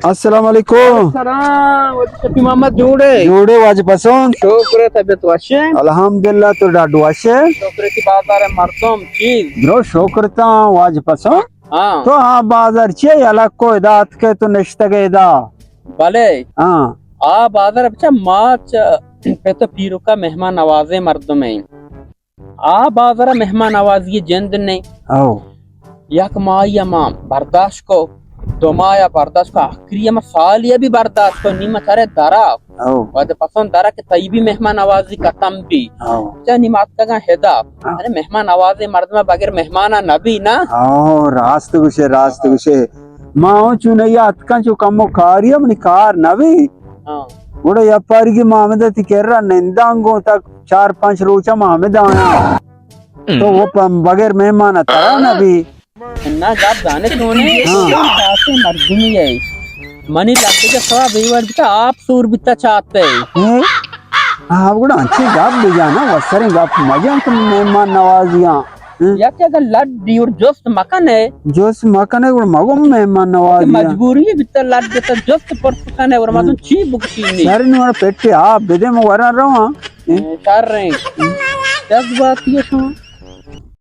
السلام علیکم۔ سلام، واجہ شفیع محمد، جوڑ ئے؟ جوڑ ئے واجہ پسند؟ شکر ئے، طبیعت وش ئے؟ الحمدللہ، تو ڈاڈ وش ئے؟ شکر ئے کہ بازار ءِ مردم چیز۔ درو شکر تاں واجہ پسند۔ ہاں۔ تو آ بازار چی یلہ کو ادا اتکے تو نشتگ ئے ادا؟ بلے۔ ہاں۔ آ بازار بچا ما چہ پت ءُ پیرکا مہمان نوازیں مردم ایں۔ آ بازار ءَ مہمان نوازی جند نہ۔ او۔ یک ماہی ءَ ما برداشت کو، دو ماہ ءَ برداشت کو، آخری ءَ ما سالی ءَ بھی برداشت کو، نی ما چارے درا۔ او۔ وہدے پسند درا کہ تئی بھی مہمان نوازی ختم بی۔ او۔ چہ نی ما اتکگاں ہدا۔ ہاں۔ ارے مہمان نوازیں مردم بغیر مہمان نہ بی نا۔ او، راست گوشے، راست گوشے۔ ما ہوں چون یا اتکاں چو کمو کاری ءَ منی کار نہ بی۔ ہاں۔ گڑا یا پاری کہ ما ہمدا تی کرا ننداں گوں تک چار پنچ روچ ما ہمدا آیاں۔ تو وہ پ-، بغیر مہمان ءَ ترا نہ بی۔ نہ گپ زانے چونے؟ ہاں۔ داسے مردمی ہے۔ منی لگے کہ سوا بے وڑ بیتا، آپ سور بیتا چاتے۔ ہاں۔ ہاں، گڑا انچی گپ بجانا، وسریں گپ مجان کہ مہمان نوازیاں۔ ہم۔ یک اگر لڈ دی اور جست مکنے۔ جست مکنے، گڑا مگو مہمان نوازی۔ مجبوری بیتا لڈ بیتا جست پرس کنے اور مردم ہم۔ چی بکشی نی؟ سر نور پٹے آپ بدے مو ورا رواں۔ ہم۔ شر رہے۔ جذباتی شما۔